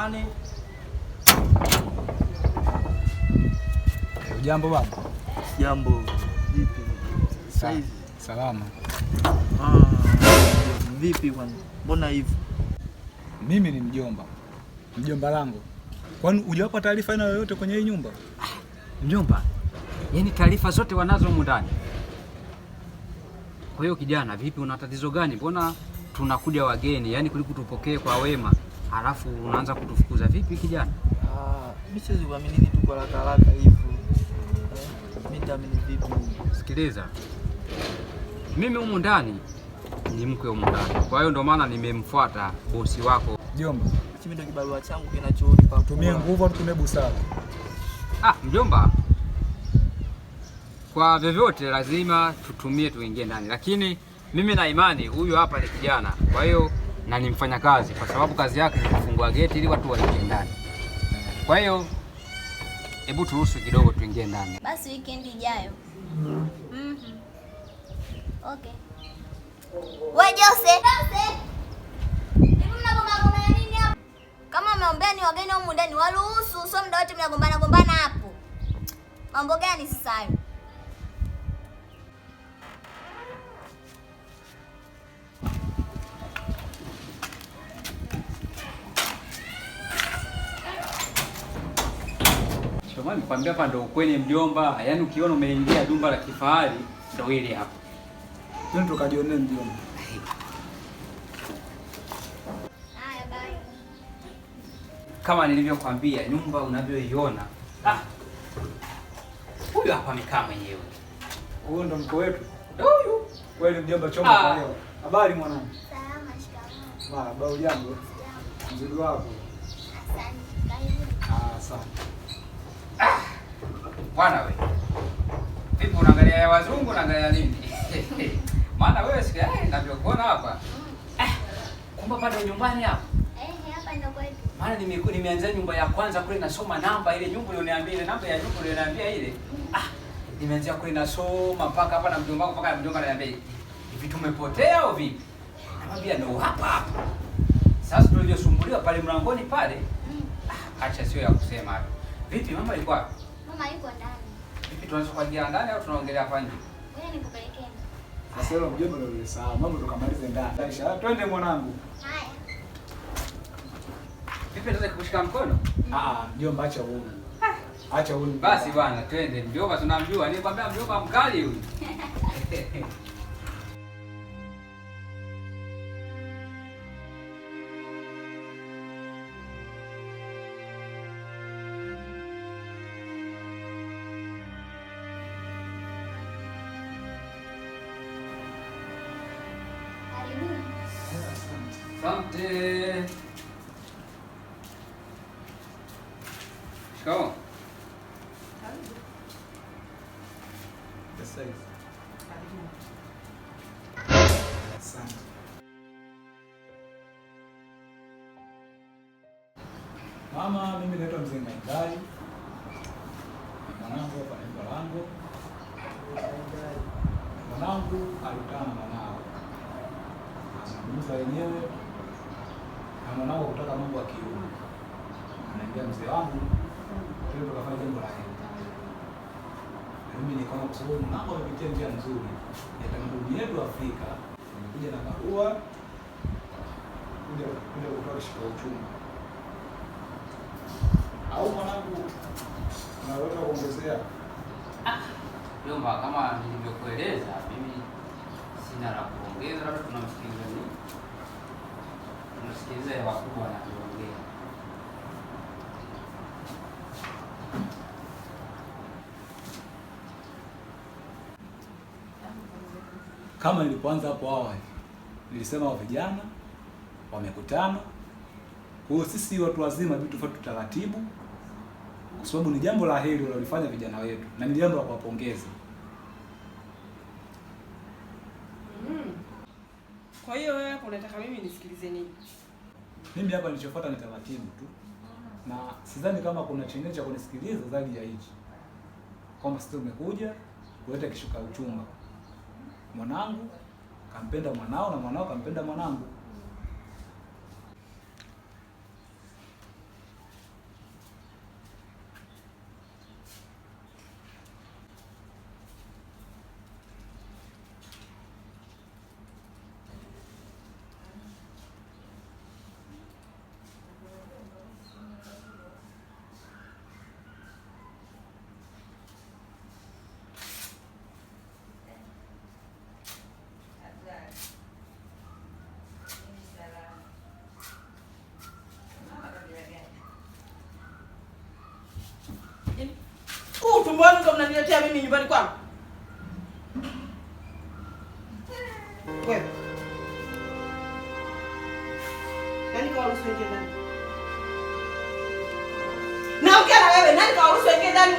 8. Ujambo baba? Jambo. Vipi? Saizi? Salama. Ah, vipi bwana? Mbona hivi? Mimi ni mjomba. Mjomba langu. Kwani hujawapa taarifa aina yoyote kwenye hii nyumba? Mjomba, yaani taarifa zote wanazo humu ndani. Kwa hiyo kijana, vipi, una tatizo gani? Mbona tunakuja wageni, yaani kuliko tupokee kwa wema, halafu unaanza kutufukuza. Vipi kijana? Ah, mimi siwezi kuamini kitu kwa haraka haraka hivyo. Mimi nitaamini vipi? Sikiliza, mimi humu ndani ni mkwe humu ndani, kwa hiyo ndo maana nimemfuata bosi wako. Mjomba, Mimi ndo kibarua changu kinachonipa. tumie nguvu au tutumie busara? Ah, mjomba, kwa vyovyote lazima tutumie tuingie ndani, lakini mimi na imani huyu hapa ni kijana, kwa hiyo na ni mfanyakazi, kwa sababu kazi yake ni kufungua geti ili watu waingie ndani. Kwa hiyo hebu turuhusu kidogo tuingie ndani. Basi weekend ijayo. Mhm. Okay. We Jose. Jose. Hivi mnagombana gombana nini hapo? Kama umeombea ni wageni humu ndani waruhusu, sio muda wote mnagombana gombana hapo. Mambo gani sasa hayo? Shomani, nikwambia hapa ndo ukweli mjomba, yaani ukiona umeingia jumba la kifahari ndo hili hapa. Twende tukajionee mjomba. Haya, bye. Kama nilivyokwambia, nyumba unavyoiona, ah, huyu hapa amekaa mwenyewe. Huyo ndo mko wetu. Ndo huyu. Kweli mjomba, chombo Ah. kwa leo. Habari mwanangu? Salama, shikamoo. Marahaba, ujambo? Mzigo wako. Asante. Karibu. Ah, asante. Bwana we. Vipi unaangalia ya wazungu unaangalia nini? Maana wewe sikia ninavyokuona hapa. Eh, kumbe bado nyumbani hapa. Eh, hapa ndo kwetu. Maana nimeanzia nyumba ya kwanza kule nasoma namba ile nyumba ulioniambia ile namba ya nyumba ulioniambia ile. Ah, nimeanzia kule nasoma mpaka hapa na mjomba wangu mpaka mjomba ananiambia hivi tumepotea au vipi? Namwambia ndo hapa hapa. Sasa tulivyosumbuliwa pale mlangoni pale, ah, acha sio ya kusema hapo. Vipi mama alikuwa wapi? Mama yuko ndani. Vipi tuanze kuingia ndani au tunaongelea hapa nje? Ngoja nikupelekee. Sasa hilo mjomba ndio ulisahau. Mambo tukamalize ndani. Aisha, twende mwanangu. Haya. Vipi tunaweza kukushika mkono? Ah, mjomba acha uone. Acha uone. Basi bwana, twende. Mjomba tunamjua. Nikwambia mjomba mkali huyu. Karibu. Asante. Shikamoo. Sasa hivi. Asante. Mama, mimi naitwa Mzee Ngaingai. Mwanangu hapa anaitwa Lango. Mwanangu alikutana na mwanao, azungumza wenyewe na mwanao kutaka mambo ya kiume. Anaambia mzee wangu, twende tukafanya jambo la heri. Na mimi nikaona kwa sababu mwanangu amepitia njia nzuri ya tamaduni yetu Afrika, nimekuja na barua kuja kutoa kishika uchumi. Au mwanangu, unaweza kuongezea? Mjomba, kama nilivyokueleza, mimi sina la kuongeza, labda tunamsikiliza ni tunamsikiliza ya wakubwa wanavyoongea. Kama nilipoanza hapo awali, nilisema wa vijana wamekutana. Kwa hiyo sisi watu wazima inabidi tufuate taratibu, kwa sababu ni jambo la heri walilofanya vijana wetu na ni jambo la kuwapongeza. Mm. Kwa hiyo wewe hapo unataka mimi nisikilize nini? Mimi hapa nilichofuata ni taratibu tu, na sidhani kama kuna chengine cha kunisikiliza zaidi ya hichi, kwamba sisi tumekuja kuleta kishuka uchumba. Mwanangu kampenda mwanao na mwanao kampenda mwanangu. Utumbo wenu ndio mnaniletea mimi nyumbani kwangu. Wewe. Nani kawaruhusu waingie ndani? Naongea na wewe, nani kawaruhusu waingie ndani?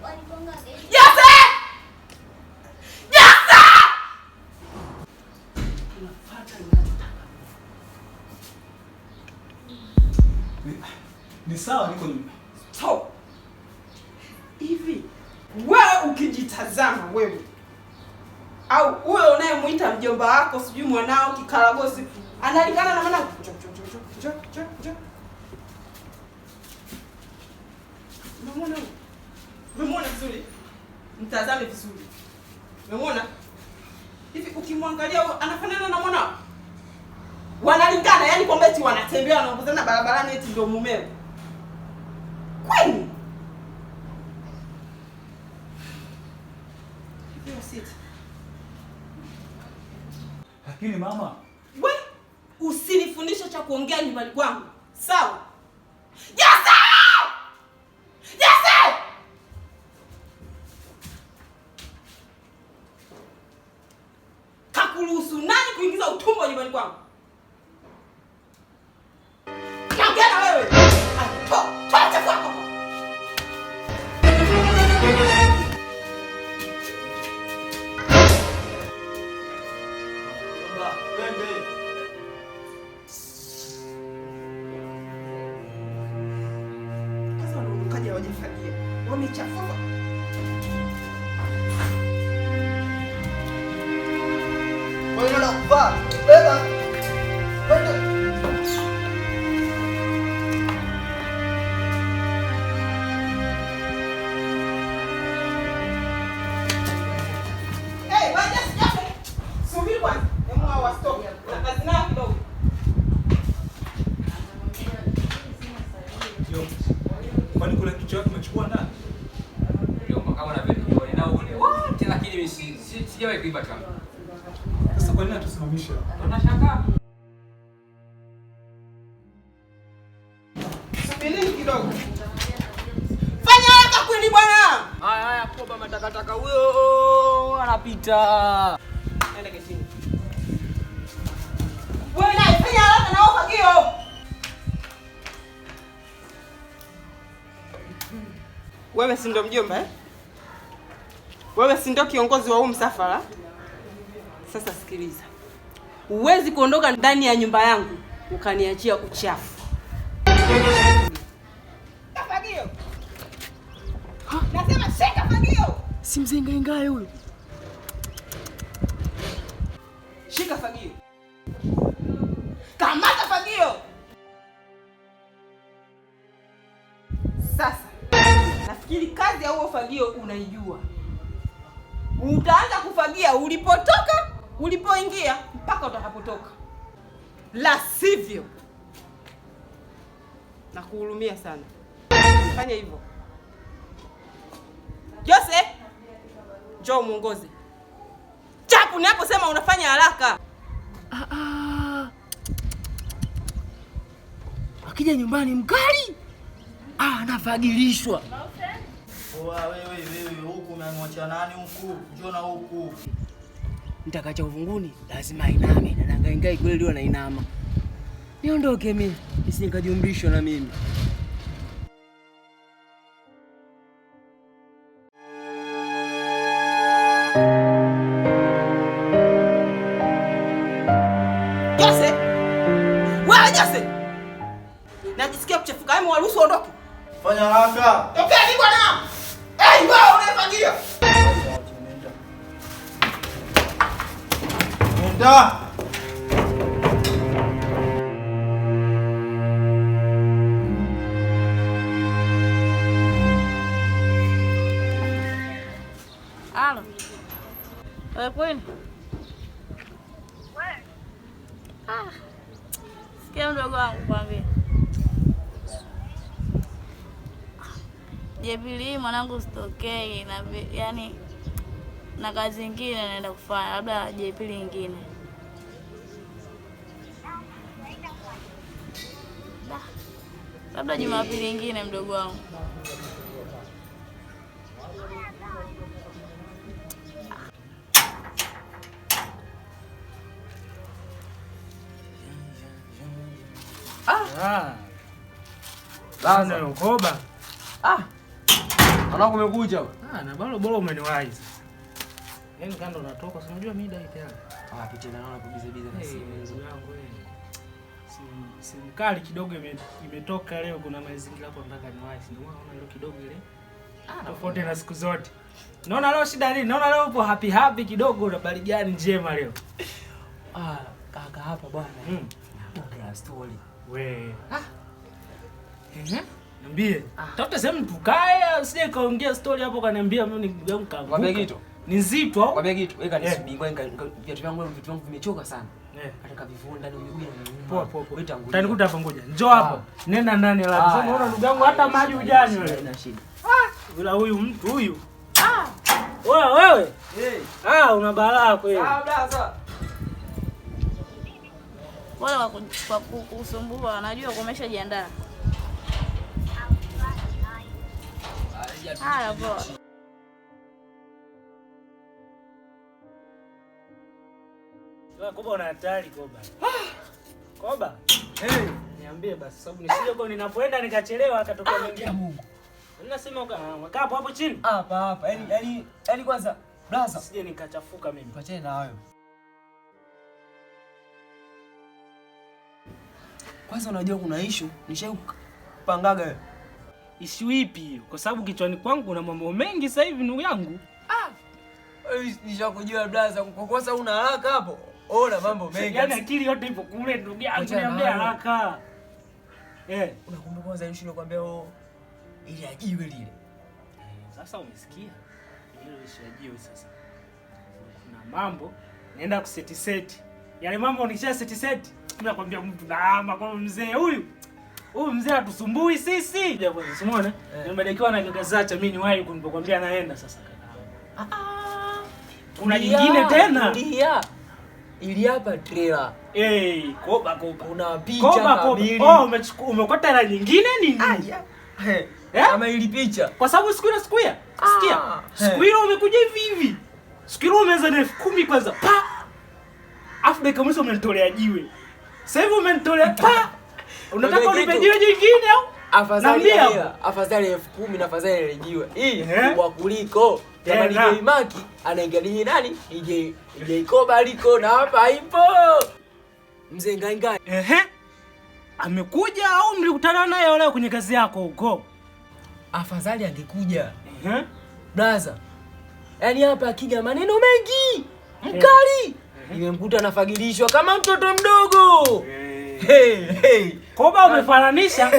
Waligonga geti. Jose! Jose! Unafuata ninachotaka. Ni sawa niko nyumba. Stop. Hivi wewe ukijitazama wewe au huyo unayemuita mjomba wako sijui mwanao kikaragosi analingana na mwanangu? Njoo, njoo, njoo, njoo, njoo, njoo. Umemwona huyu? Umemwona vizuri? Mtazame vizuri. Umemwona? Hivi ukimwangalia huyo anafanana na mwanao? Wanalingana, yani kwamba eti wanatembea wanaongozana barabarani eti ndio mumeo. Kweli? Hiyo siti. Lakini mama, We, usinifundishe cha kuongea nyumbani kwangu. Sawa? Jose! Jose! Kakuruhusu nani kuingiza utumbo nyumbani kwangu? Naongea na wewe. Toa, toa chafu wako. Mjomba, twende. Sasa wanaondokaje hawajafagia? Wamechafua. Kwa hiyo nakuvaa. Beba. Twende. Hey, wewe Jose, Jose. Subiri kwanza. Hebu hao wasitoke. Na kazi nao kidogo. Kwani kuna kitu chako umechukua ndani? Mjomba, kama unavyonijua nina uhuni wote, lakini mimi sijawahi kuiba changu. Sasa kwa nini atusimamisha? Unashangaa? Subirini kidogo. Fanya haraka kweli bwana. Haya haya, koba matakataka huyo anapita. Nenda getini. Wewe naye fanya haraka na ufagio. Wewe si ndo mjomba eh? Wewe si ndo kiongozi wa huu msafara? Sasa sikiliza. Huwezi kuondoka ndani ya nyumba yangu ukaniachia uchafu. Fagio. Nasema shika fagio. Si mzee ingae huyo. Shika fagio. Kamata fagio. Sasa nafikiri kazi ya huo fagio unaijua. Utaanza kufagia ulipotoka, ulipoingia mpaka utakapotoka. La sivyo nakuhurumia sana. Fanya hivyo. Jose, njoo muongoze. Chapu ninaposema unafanya haraka. Akija nyumbani mkali anafagilishwa. Oa wewe wewe, huku umemwacha nani huku? Njoo na huku. Nitakacha uvunguni lazima iname na nangaingai kweli leo nainama. Niondoke mimi, nisije nikajumlishwa na mimi. Jose! Wewe Jose! Najisikia kuchafuka. Hebu waruhusu ondoke. Fanya haraka. Tokeni bwana! Hey, wewe unayefagia! Nenda. Nenda. Halo. Wewe kweli? Ah. Sikia mdogo wangu kwambie. Jepili hii mwanangu sitokei na yani na kazi nyingine naenda kufanya labda jepili nyingine. Da. Labda Jumapili nyingine mdogo wangu. Ah. Sasa Koba. Ah. Mwanangu umekuja. Ah, na bado bora umeniwahi sasa. Yaani kando natoka, si unajua mida hii tayari. Wapi tena naona kubize bize na simu hizo. Yangu eh. Simu kali kidogo imetoka leo, kuna mazingira hapo nataka niwahi. Ndio maana naona leo kidogo ile. Ah, tofauti na siku zote. Naona leo shida nini? Naona leo upo happy happy kidogo, una habari gani njema leo? Ah, kaka hapa bwana. Bonge story. We. Ah. Niambie. Tafuta sehemu tukae, usije kaongea story hapo kaniambia mimi ni kaanguka. Mwambie kitu. Ni nzito au? Mwambie kitu. Weka nisubiri kwa viatu vyangu vimechoka sana. Nataka vivunde ndani miguu inaniuma. Poa poa poa. Utanikuta hapo ngoja. Njoo hapo. Nenda ndani la. Sasa unaona ndugu yangu hata maji hujanywa wewe. Sina shida. Ah, bila huyu mtu huyu. Ah. Wewe wewe. Ah, una balaa kweli. Ah, blaza. Wala kwa kusumbua, anajua kumeshajiandaa. Haya poa. Koba una hatari Koba. Koba. Hey, niambie basi sababu nisije kwa ninapoenda nikachelewa akatokea mwingine. Mungu. Ninasema ukaa hapo hapo chini. Hapa hapa. Yaani kwanza blaza. Sije nikachafuka mimi. Tuachane na hayo. Kwanza unajua kuna issue nishakupangaga wewe. Issue ipi hiyo? Kwa sababu kichwani kwangu kuna mambo mengi sasa hivi ndugu yangu. Ah. Nishakujua blaza, kukosa una haraka hapo. Ona mambo mengi. Yaani akili yote ipo kule ndugu yangu, niambie haraka. Unakumbuka kwanza issue nilikwambia ili ajiwe lile. Sasa umesikia? Ile issue ajiwe sasa. Kuna mambo naenda kuseti seti. Yale mambo nikisha seti seti, nakwambia mtu naama kwa mzee huyu. Huyu mzee atusumbui sisi. Japo usimuone? Nimedekiwa na kaka Zacha mimi niwahi kunipokuambia naenda sasa kaka. Kuna nyingine tena. Ndio. Ili hapa trailer. Koba koba. Kuna picha koba, kamili. Oh, umechukua umekota na nyingine nini? Kama ili picha. Kwa sababu siku ile sikia. Siku ile umekuja hivi hivi. Siku ile umeanza na 10,000 kwanza. Pa. Afu dakika mwisho umenitolea jiwe. Sasa hivi umenitolea pa. Unataka unipe jiwe jingine au? Afadhali afadhali 10,000 na afadhali ile jiwe. Hii kubwa kuliko. Kama ni Maki anaingia nani? Ije Koba liko na hapa ipo. Mzee Ngaingai. Amekuja au mlikutana naye leo kwenye kazi yako huko? Afadhali angekuja. Blaza. Yaani hapa akija maneno mengi. Mkali. Nimemkuta anafagilishwa kama mtoto mdogo. Hey, hey. Koba umefananisha.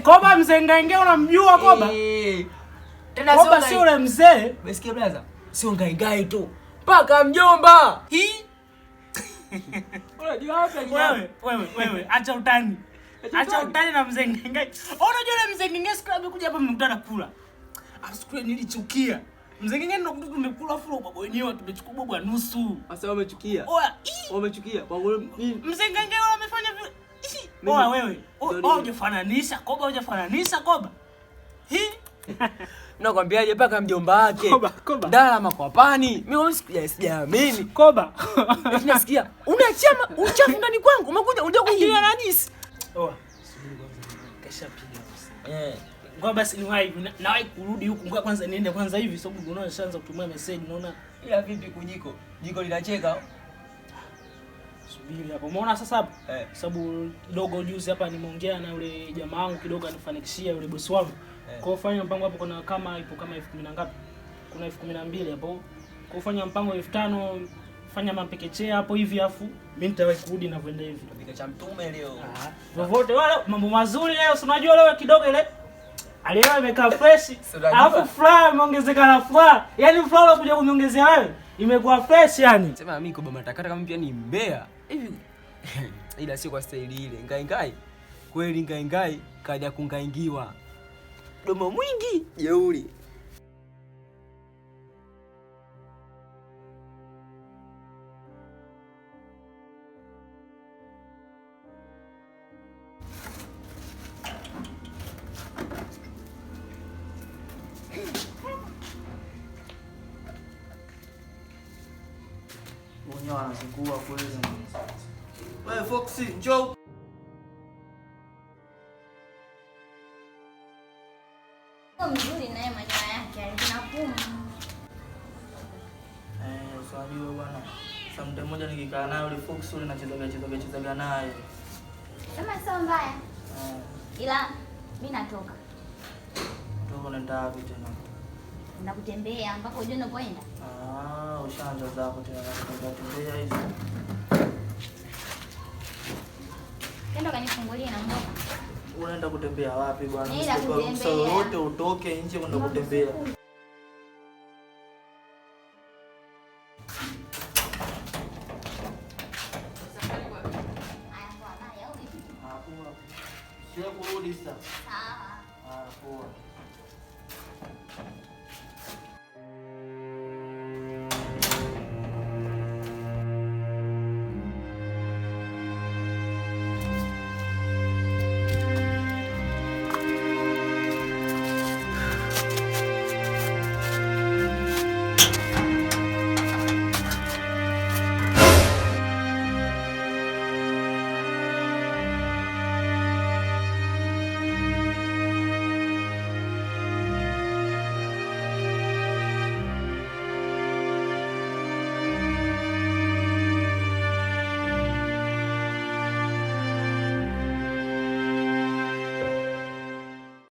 Koba Mzee Ngaingai unamjua Koba? Tena Koba sio yule mzee. Umesikia blaza? Sio Ngaingai tu. Paka mjomba. Hii. Unajua hapa wewe acha utani. Acha utani na Mzee Ngaingai. Unajua yule Mzee Ngaingai siku amekuja hapa mmekutana kula. Siku nilichukia. Mzee Ngaingai ndo tumekula fulo baba wenyewe tumechukua baba nusu. Sasa wamechukia. Wamechukia. Kwa Mzee Ngaingai wala amefanya vile. Oa wewe. Oa hujafananisha Koba, hujafananisha Koba. Hii. Nakwambiaje paka mjomba wake. Koba, Koba. Ndala makwapani. Mimi sijaamini. Koba. Nasikia unaachia uchafu ndani kwangu. Umekuja unajua kuingilia najisi. Oa, subiri kwanza. Kashapiga basi. Ngoja basi niwahi nawahi kurudi huku. Ngoja kwanza niende kwanza hivi sababu unaona nishaanza kutumia message naona. Ila vipi kujiko? Jiko linacheka. Subiri hapo. Umeona sasa hapo? Sababu kidogo juzi hapa nimeongea na yule jamaa wangu kidogo anifanikishia yule bosi wangu. Kwa hiyo fanya mpango hapo kuna kama ipo kama 10,000 na ngapi? Kuna 12,000 hapo. Kwa hiyo fanya mpango 5,000 fanya mapekechea hapo hivi afu mimi nitawahi kurudi na kwenda hivi. Tupika cha mtume leo. Vyovyote wale mambo mazuri leo, si unajua leo kidogo ile aliyewa imekaa fresh. Alafu furaha imeongezeka na furaha. Yaani furaha kuja kuniongezea wewe imekuwa fresh yani. Sema mimi Koba matakata kama pia ni mbea. Hivi ila sio kwa staili ile. Ngaingai. Kweli Ngaingai kaja kungaingiwa. Domo mwingi jeuri. Mwenyewe anazingua kweli. Wewe Foxy, njoo. mzuri naye manyoya yake alikuna pumu. Unajua bwana. Sasa mmoja nikikaa naye yule Fox yule nachezaga naye. Sema sio mbaya. Ila mimi natoka. Toka unaenda wapi tena? Naenda kutembea mpaka ujue unapoenda. Ah, ushaanza zako tena na kutembea hizo. Kendo kanifungulie na mboka. Unaenda kutembea wapi bwana? Naenda Ruhusa yote utoke nje kwenda kutembea. Sio kurudi sasa. Sawa. Ah, poa.